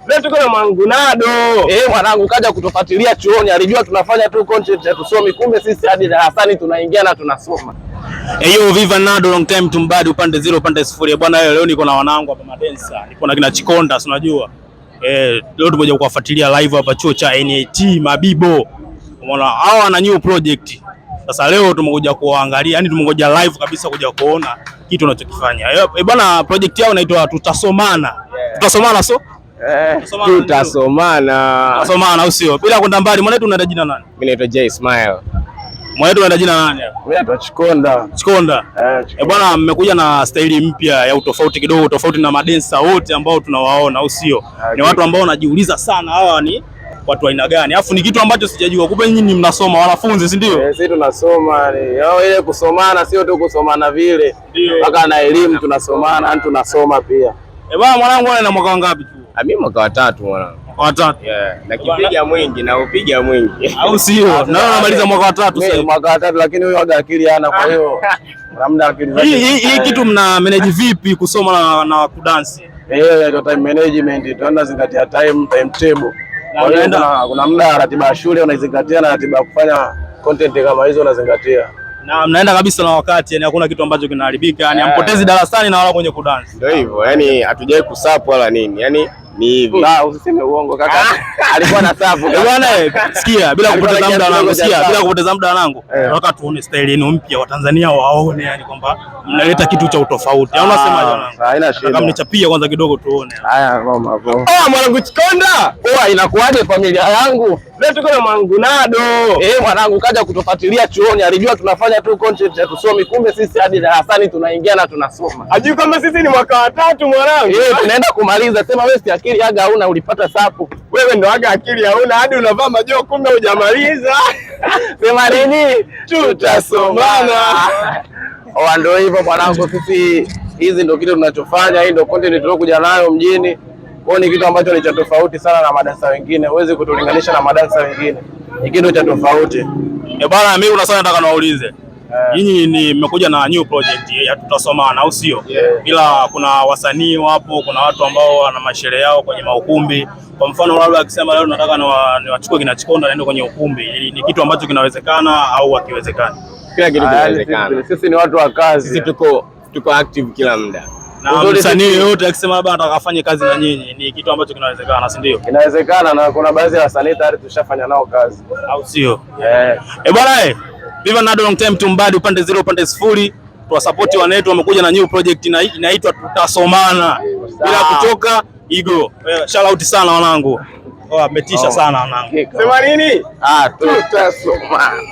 Leo tuko na mwanangu Nado. Eh, mwanangu kaja kutufuatilia chuoni, alijua tunafanya tu content ya tusomi, kumbe sisi hadi darasani tunaingia na tunasoma. Eyo viva Nado long time tumbadi upande zero upande sifuri. Bwana leo niko na wanangu hapa madensa. Niko na kina Chikonda, si unajua. Leo tumekuja kuwafuatilia live hapa chuo cha NAT Mabibo. Umeona hawa wana new project. Sasa leo tumekuja kuangalia, yani tumekuja live kabisa kuja kuona kitu wanachokifanya. Bwana, project yao inaitwa Tutasomana. Tutasomana so? Tutasomana. Tutasomana au sio? Bila kwenda mbali, mwanetu unaenda jina nani? Mimi naitwa Jay Smile. Mwanetu unaenda jina nani? Mimi naitwa Chikonda. Chikonda. Bwana, mmekuja na staili mpya ya utofauti kidogo, tofauti na madensa wote ambao tunawaona, au sio? Ni watu ambao wanajiuliza sana hawa ni watu aina gani? Alafu ni kitu ambacho sijajua. Kumbe nyinyi mnasoma wanafunzi, si ndio? Sisi tunasoma ni ile kusomana, sio tu kusomana vile, mpaka na elimu tunasomana, yani tunasoma pia. Bwana, mwanangu ana mwaka ngapi tu? Mimi mwaka wa tatu mwanangu. Mwaka wa tatu. Yeah, na kipiga mwingi na upiga mwingi. Au sio? Na wewe unamaliza mwaka wa tatu sasa. Mwaka wa tatu, lakini huyo aga akili hana, kwa hiyo kuna muda akili zake. Hii kitu mna manage vipi kusoma na kudansi? Ndio time management, tunazingatia time timetable. Kwa hiyo kuna muda ratiba ya shule unaizingatia na ratiba ya kufanya content kama hizo unazingatia. Na mnaenda kabisa na wakati, yani hakuna kitu ambacho kinaharibika, yani hampotezi darasani na wala kwenye kudansi. Ndio hivyo, yani hatujai kusapu wala nini. Yani ni hivi. Usiseme uongo kaka. Alikuwa na sapu bwana. Sikia, bila kupoteza muda wanangu, sikia, bila kupoteza muda wanangu. Nataka tuone style yenu mpya, Watanzania waone yani kwamba mnaleta kitu cha utofauti. Au unasemaje wanangu? Haina shida. Nataka mnichapie kwanza kidogo tuone. Haya, ngoma hapo. Ah, mwanangu Chikonda. Poa, inakuaje familia yangu? Leo tuko na mwanangu Nado. Mwanangu kaja kutufuatilia chuoni, alijua tunafanya tu content ya tusomi, kumbe sisi hadi darasani tunaingia na tunasoma. Hajui kama sisi ni mwaka wa tatu mwanangu. Tunaenda kumaliza. Sema wewe si akili aga hauna, ulipata sapu. Wewe ndo aga akili hauna, hadi unavaa majoho kumbe hujamaliza. Sema nini? Tutasomana. Ndio hivyo mwanangu, sisi hizi ndio kitu tunachofanya, hii ndio content tuliokuja nayo mjini. Kwa ni kitu ambacho ni cha tofauti sana na madansa wengine, huwezi kutulinganisha na madansa wengine, ni kitu cha tofauti. Bwana, mimi kuna swali nataka niwaulize. Nyinyi ni mmekuja na new project ya Tutasomana, au sio? Ila kuna wasanii wapo, kuna watu ambao wana masherehe yao kwenye maukumbi. Kwa mfano labda akisema leo nataka niwachukue kina Chikonda naende kwenye ukumbi, ni kitu ambacho kinawezekana au hakiwezekani? Kila kitu kinawezekana. Sisi ni watu wa kazi. Sisi tuko active kila muda. Na msanii yeyote akisema labda anataka afanye kazi na nyinyi, ni kitu ambacho kinawezekana, si ndio? Inawezekana, na kuna baadhi ya wasanii tayari tushafanya nao kazi. Au sio? Bwana, Viva Nado long time tumbadi upande zero upande sifuri. Tuwasapoti wanetu, wamekuja na new project inaitwa Tutasomana. Bila kuchoka igo. Shout out sana wanangu. Ametisha sana wanangu. Sema nini? Tutasomana.